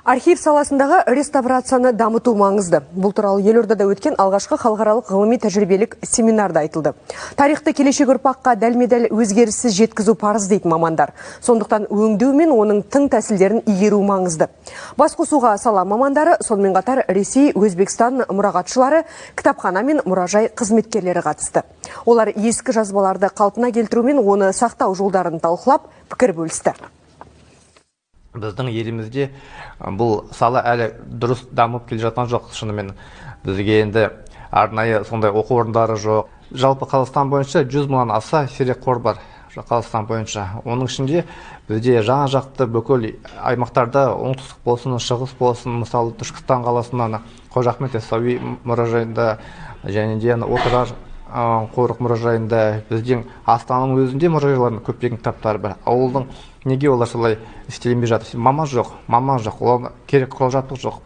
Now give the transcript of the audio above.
Архив саласындағы реставрацияны дамыту маңызды. Бұл туралы елордада өткен алғашқы халықаралық ғылыми тәжірибелік семинарда айтылды. Тарихты келешек ұрпаққа дәлме-дәл өзгеріссіз жеткізу парыз, дейді мамандар. Сондықтан өңдеу мен оның тың тәсілдерін игеру маңызды. Басқосуға сала мамандары, сонымен қатар Ресей, Өзбекстан мұрағатшылары, кітапхана мен мұражай қызметкерлері қатысты. Олар ескі жазбаларды қалпына келтіру мен оны сақтау жолдарын талқылап, пікір бөлісті. Біздің елімізде бұл сала әлі дұрыс дамып келе жатқан жоқ. Шынымен, бізге енді арнайы сондай оқу орындары жоқ. Жалпы Қазақстан бойынша 100 мыңнан аса сирек қор бар Қазақстан бойынша. Оның ішінде бізде жан жақты бүкіл аймақтарда, оңтүстік болсын, шығыс болсын, мысалы, Түркістан қаласынан Қожа Ахмет Яссауи мұражайында және де Отырар қорық мұражайында, біздің Астананың өзінде мұражайларында көптеген кітаптар бар. Ауылдың неге олар солай істелінбей жатыр? Маман жоқ, маман жоқ, олар керек құрал жабдық жоқ.